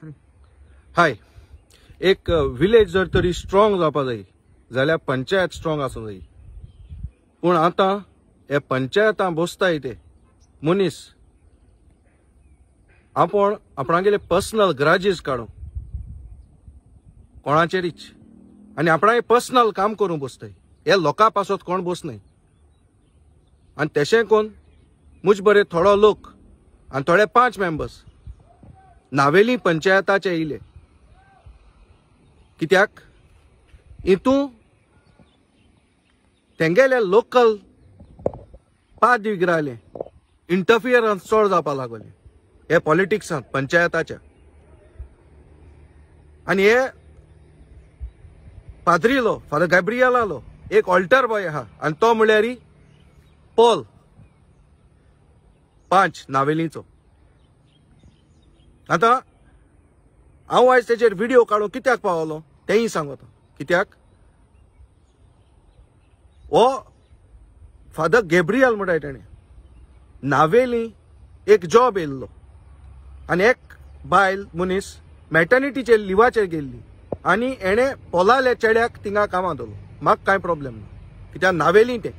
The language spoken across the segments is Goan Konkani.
हाय, एक विलेज जर तरी स्ट्रॉंग जावपा जाय जाल्यार पंचायत स्ट्रॉंग आसूंक जाय. पूण आतां हे पंचायतां बसताय ते मनीस आपूण आपणागेले पर्सनल ग्राजीस काडून कोणाचेरीच आनी आपणागे पर्सनल काम करूंक बसताय. हे लोकां पासत कोण बसनाय. आनी तशें कोन्न मुज बरे थोडो लोक आनी थोडे 5 मेंबर्स नावेली पंचायताचे येयले. कित्याक हितू तेंगेले लोकल पादविग्राले इंटरफियरन्स चड जावपा लागले हे पॉलिटिक्सांत पंचायताच्या. आनी हे पाद्रीलो फादर गॅब्रियलालो एक ऑल्टर बॉय आहा आनी तो म्हळ्यार पॉल 5 नावेलीचो. आतां हांव आयज तेचेर व्हिडिओ काडूंक कित्याक पावलो तेंय सांगता. कित्याक हो फादर गॅब्रियल म्हणटाय तेणें नावेली एक जॉब येयल्लो आनी एक बायल मनीस मॅटर्निटीचेर लिवाचेर गेल्ली आनी हेणें पोलाल्या चेड्याक थिंगा कामां दवरलो. म्हाका कांय प्रॉब्लेम ना कित्याक नावेली तें.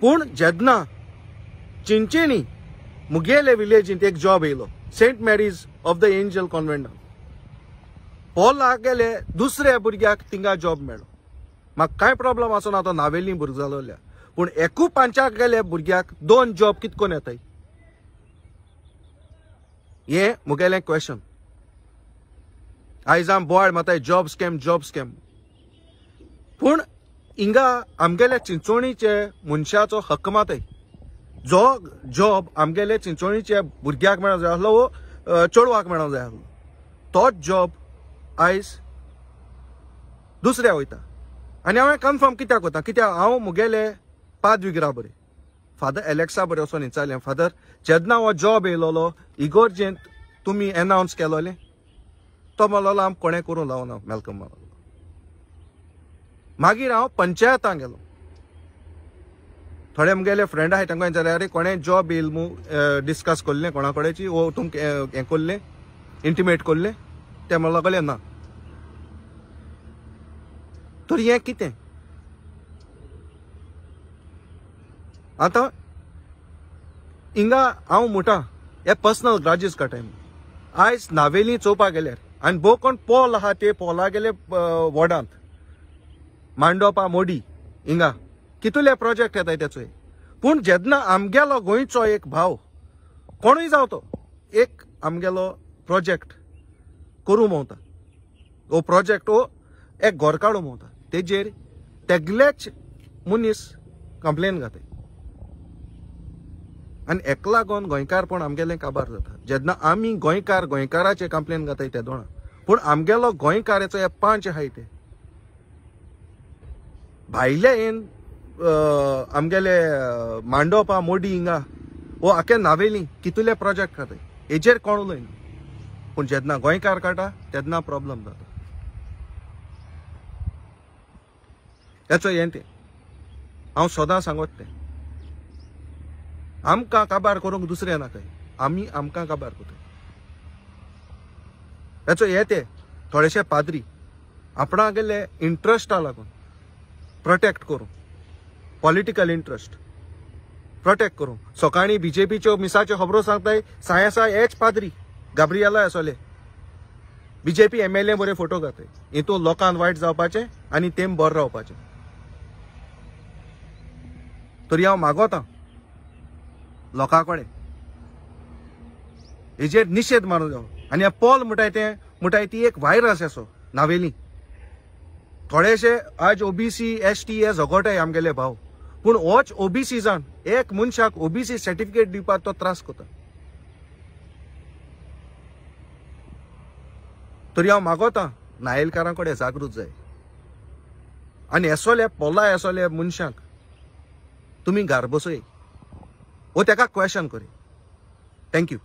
पूण जेन्ना चिंचेणी मुगेले विलेजींत एक जॉब येयलो Saint Mary's of the Angel कॉन्व्हेंटान, पोला गेले दुसऱ्या भुरग्याक थिंगा जॉब मेळ्ळो. म्हाका कांय प्रॉब्लम आसना तो नावेली भुरगो जालो जाल्यार, पूण एकू पंचाक गेले भुरग्याक 2 जॉब कितकोन येताय हें मुगेलें क्वेश्चन. आयज आम बोवाळ माताय जॉब स्कॅम जॉब स्कॅम, पूण हिंगा आमगेल्या चिंचोणीचे मनशाचो हक्क माताय. जो जॉब आमगेले चिंचोणीच्या भुरग्याक मेळोंक जाय आसलो वो चेडवाक मेळोंक जाय आसलो तोच जॉब आयज दुसऱ्या वयता. आनी हांवें कन्फर्म कित्याक वता कित्याक हांव मुगेले पादविग्रा बरें फादर एलेक्सा बरें वचोन विचारलें, फादर जेन्ना हो जॉब येयलोलो इगोर्जेंत तुमी एनावन्स केलोलें? तो म्हणलोलो आम कोणें करूंक लावना मेलकम म्हणलो. मागीर हांव पंचायतां गेलो. थोडे मुगेले फ्रेंड आहाय तांकां विचारलें, अरे कोणें जॉब येयल मू डिस्कस कोल्लें कोणा कडेची वो तुमकां हें कोल्लें इंटिमेट कोल्लें? ते म्हणूंक लागले ना. तर हें कितें आतां हिंगा हांव म्हणटा हे पर्सनल ग्राजीस काडटाय. आयज नावेली चोवपाक गेल्यार आनी भोव कोण पोल आहा ते पोला गेले वॉर्डांत मांडोपा मोडी हिंगा कितले प्रोजेक्ट येताय तेचो. पूण जेन्ना आमगेलो गोंयचो एक भाव कोणूय जावं तो एक आमगेलो प्रोजेक्ट करूं भोंवता, हो प्रोजेक्ट हो एक घर काडूंक भोंवता, तेजेर तेगलेच मनीस कंप्लेन घाताय आनी हेका लागून गोंयकारपण आमगेलें काबार जाता. जेन्ना आमी गोंयकार गोंयकाराचेर कंप्लेन घाताय तेदोणा, पूण आमगेलो गोंयकाराचो हे 5 आहाय ते भायले येन आमगेले मांडोपा मोडी हिंगा वो आखे नावेली कितले प्रोजेक्ट खाताय हेजेर कोण उलयना. पूण जेन्ना गोंयकार काडटा तेन्ना प्रॉब्लम जाता. हेचो हें तें हांव सदां सांगत तें आमकां काबार करूंक दुसरें नाकाय, आमी आमकां काबार करताय. हेचो हें तें थोडेशे पाद्री आपणागेले इंट्रस्टा लागून प्रोटेक्ट करूं, पॉलिटिकल इंट्रस्ट प्रोटेक्ट करूं. सकाळीं बीजेपीच्यो मिसाच्यो खबरो सांगताय, सायेसा हेच पाद्री गाब्रियला आसले बीजेपी MLA बरे फोटो घाताय. हितून लोकांक वायट जावपाचें आनी तेम बरें रावपाचें. तरी हांव मागोता लोकां कडेन हेजेर निशेध मारूंक जावो. आनी हे पोल म्हणटाय तें म्हणटाय ती एक व्हायरस आसो नावेली. थोडेशे आज OBC ST हे झगोटाय आमगेले भाव, पूण होच OBC जाण एक मनशाक OBC certificate दिवपाक तो त्रास करता. तरी हांव मागोता नायलकारां कडेन जागृत जाय आनी एसोले पोला एसोले मनशांक तुमी घार बसय वो तेका क्वेश्चन करी. Thank you.